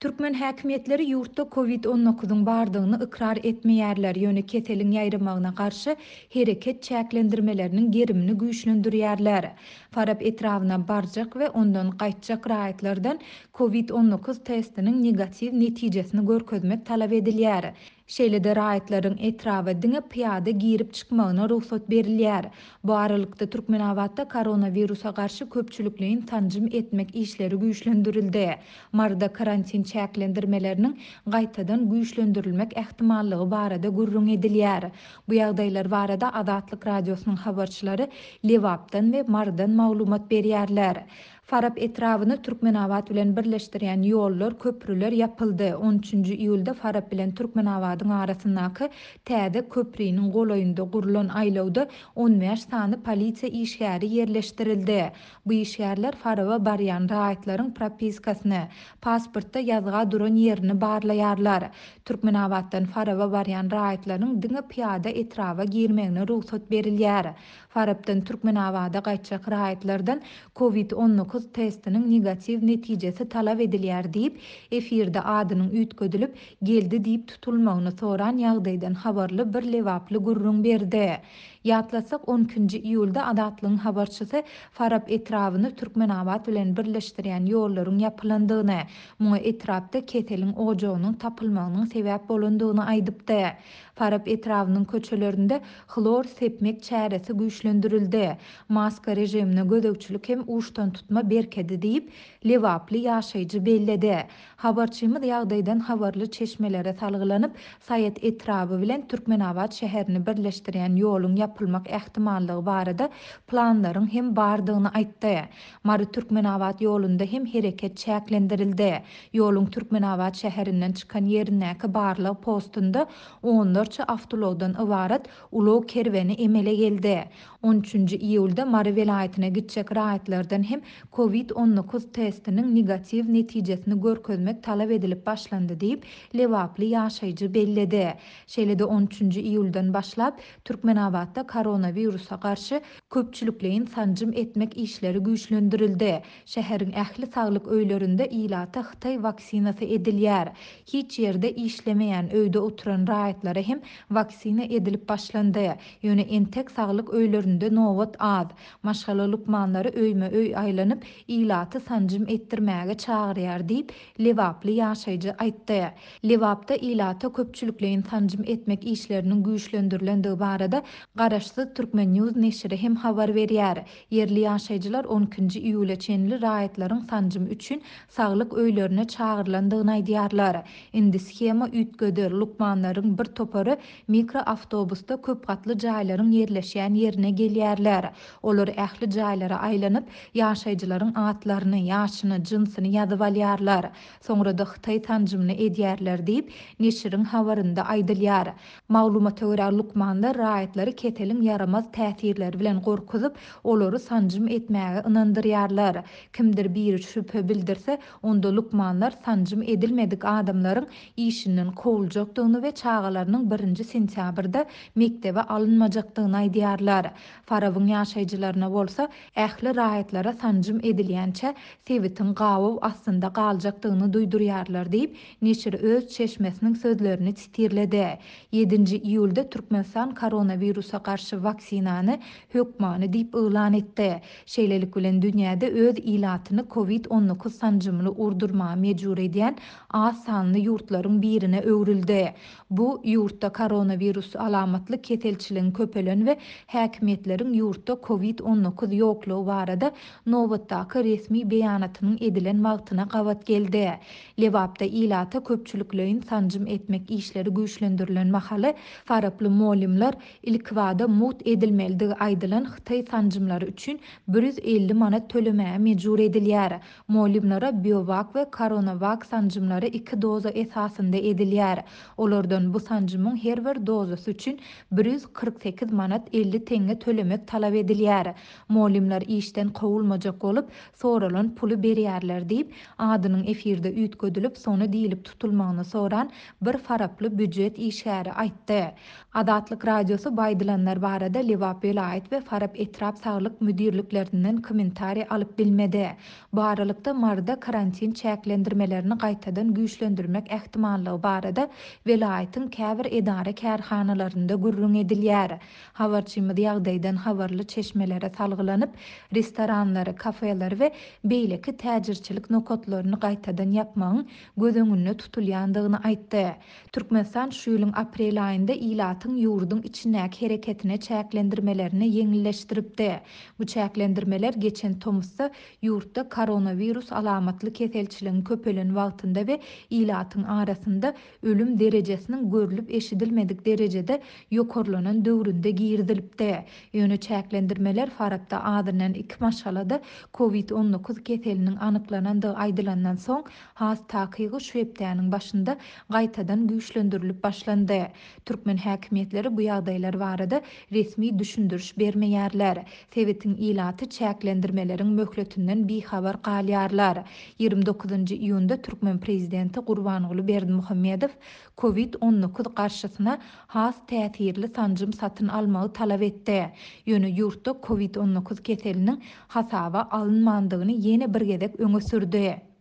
Türkmen häkimiýetleri ýurtda Covid 19-yň bardygyny ykrar etmeýärler, ýöne keseliň ýaýramagyna garşy hereket çäklendirmeleriniň gerimini güýçlendirýärler. Farap etrabyna barjak we ondan gaýtjak raýatlardan Covid 19 testiniň negatiw netijesini görkezmek talap edilýär. Şeýle-de raýatlaryň etraba diňe pyýada girip-çykmagyna rugsat berilýär. Bu aralykda, Türkmenabatda koronawirusa garşy köpçülikleýin sanjym etmek işleri güýçlendirildi. Maryda karantin çäklendirmeleriniň gaýtadan güýçlendirilmek ähtimallygy barada gürrüň edilýär. Bu ýagdaýlar barada Azatlyk Radiosynyň habarçylary Lebapdan we Marydan maglumat berýärler. Farap etrabyny Türkmenabat bilen birleşdirýän ýollar, köprüler ýapyldy. On üçünji iýulda Farap bilen Türkmenabadyň arasyndaky täze köpriniň golaýynda gurlan aýlawda 15 sany polisiýa işgäri ýerleşdirildi. Bu işgärler Faraba barýan raýatlaryň propiskasyny, pasportda ýazga duran ýerini barlaýarlar. Türkmenabatdan Faraba barýan raýatlaryň diňe pyýada etraba girmegine rugsat berilýär. Farapdan Türkmenabada gaýtjak raýatlardan Covid 19 testiniň negatiw netijesi talap edilýär diýip, efirde adynyň üýtgedilip, Geldi diýip tutulmagyny soran ýagdaýdan habarly bir lebaply gürrüň berdi. Ýatlatsak, on ikinji iýulda Azatlygyň habarçysy Farap etrabyny Türkmenabat bilen birleşdirýän ýollaryň ýapylandygyny, muňa etrapda keseliň ojagynyň tapylmagynyň sebäp bolandygyny aýdypdy. Farap etrabynyň köçelerinde hlor sepmek çäresi güýçlendirildi. Maska režimine gözegçilik hem uçdantutma berkedi diýip, lebaply ýaşaýjy belledi. Habarçymyz ýagdaýdan habarly çeşmelere salgylanyp, Saýat etraby bilen Türkmenabat şäherini birleşdirýän ýoluň ýapylmak ähtimallygy barada planlaryň hem bardygyny aýtdy. Mary-Türkmenabat ýolunda hem hereket çäklendirildi. Ýoluň Türkmenabat şäherinden çykan ýerindäki barlag postunda onlarça awtoulagdan ybarat ulag kerweni emele geldi. On üçünji iýulda Mary welaýatyna gitjek raýatlardan hem Covid 19 testiniň negatiw netijesini görkezmek talap edilip başlandy diýip, lebaply ýaşaýjy belledi. Şeýle-de on üçünji iýuldan başlap, Türkmenabatda koronawirusa garşy köpçülikleýin sanjym etmek işleri güýçlendirildi. Şäheriň ähli saglyk öýlerinde ilata hytaý waksinasy edilýär. Hiç ýerde işlemeýän, öýde oturan raýatlara hem waksina edilip başlandy. Ýöne entek saglyk öýlerinde nobat az. Maşgala lukmanlary öýme-öý aýlanyp, ilaty sanjym etdirmäge çagyrýar diýip, lebaply ýaşaýjy aýtdy. Lebapda ilata köpçülikleýin sanjym etmek işleriniň güýçlendirilendigi barada garaşsyz Turkmen. News neşiri hem habar berýär. Ýerli ýaşaýjylar on ikinji iýula çenli raýatlaryň sanjym üçin saglyk öýlerine çagyrylandygyny aýdýarlar. Indi shema üýtgedi, lukmanlaryň bir topary mikroawtobusda köpgatly jaýlaryň ýerleşýän ýerine gelýärler. Olar ähli jaýlara aýlanyp, ýaşaýjylaryň atlaryny, ýaşyny, jynsyny ýazyp alýarlar. Soňra-da hytaý sanjymyny edýärler diýip, neşiriň habarynda aýdylýar. Maglumata görä, lukmanlar raýatlary keseliň ýaramaz täsirleri bilen gorkuzyp, olary sanjym etmäge ynandyrýarlar. Kimdir biri şübhe bildirse, onda lukmanlar sanjym edilmedik adamlaryň işinden kowuljakdygyny we çagalarynyň birinji sentýabrda mekdebe alynmajakdygyny aýdýarlar. Farabyň ýaşaýjylaryna bolsa, ähli raýatlara sanjym edilýänçä sebitiň gabaw astynda galjakdygyny duýdurýarlar diýip, neşir öz çeşmesiniň sözlerini sitirledi. Ýedinji iýulda Türkmenistan koronawirusa garşy waksinany hökmany diýip yglan etdi. Şeýlelik bilen, dünýäde öz ilatyny Covid 19 sanjymyny urdurmaga mejbur edýän az sanly ýurtlaryň birine öwrüldi. Bu, ýurtda koronawirus alamatly keselçiligiň köpelen we häkimiýetleriň ýurtda Covid 19 ýoklugy barada nobatdaky resmi beýanatynyň edilen wagtyna gabat geldi. Lebapda ilata köpçülikleýin sanjym etmek işleri güýçlendirilen mahaly, faraply mugallymlar ilkibada mugt edilmelidigi aýdylan hytaý sanjymlary üçin 150 manat tölemäge mejbur edilýär. Mugallymlara Biowak we Koronawak sanjymlary iki doza esasynda edilýär. Olardan bu sanjymyň her bir dozasy üçin 148 manat 50 teňňe tölemek talap edilýär. Mugallymlar işden kowulmajak bolup, soralan puly berýärler diýip, adynyň efirde üýtgedilip, Sona diýlip tutulmagyny soran bir faraply býujet işgäri aýtdy. Azatlyk Radiosy bu aýdylanlar barada Lebap welaýat we. Farap etrap saglyk müdirliklerinden kommentariý alyp bilmedi. Bu aralykda, Maryda karantin çäklendirmelerini gaýtadan güýçlendirmek ähtimallygy barada welaýatyň käbir edara-kärhanalarynda gürrüň edilýär. Habarçymyz ýagdaýdan habarly çeşmelere salgylanyp, restoranlary, kafeleri we beýleki täjirçilik nokatlaryny gaýtadan ýapmagyň göz öňünde tutulýandygyny aýtdy. Türkmenistan şu ýylyň aprel aýynda ilatyň ýurduň içindäki hereketine çäklendirmelerini ýeňilleşdiripdi. Bu çäklendirmeler geçen tomusda ýurtda koronawirus alamatly keselçiligiň köpelen wagtynda we ilatyň arasynda ölüm derejesiniň görlüp-eşidilmedik derejede ýokarlanan döwründe girizilipdi. Ýöne çäklendirmeler Farapda azyndan iki maşgalada Covid 19 keseliniň anyklanandygy aýdylandan soň, has takygy şu hepdäniň başynda gaýtadan güýçlendirilip başlandy. Türkmen häkimiýetleri bu ýagdaýlar barada resmi düşündiriş bermeýärler. Sebitiň ilaty çäklendirmeleriň möhletinden bihabar galýarlar. 29-njy iýunda türkmen prezidenti Gurbanguly Berdimuhamedow Covid 19 garşysyna has täsirli sanjym satyn almagy talap etdi. Ýöne ýurtda Covid 19 keseliniň hasaba alynmandygyny ýene bir gezek öňe sürdi.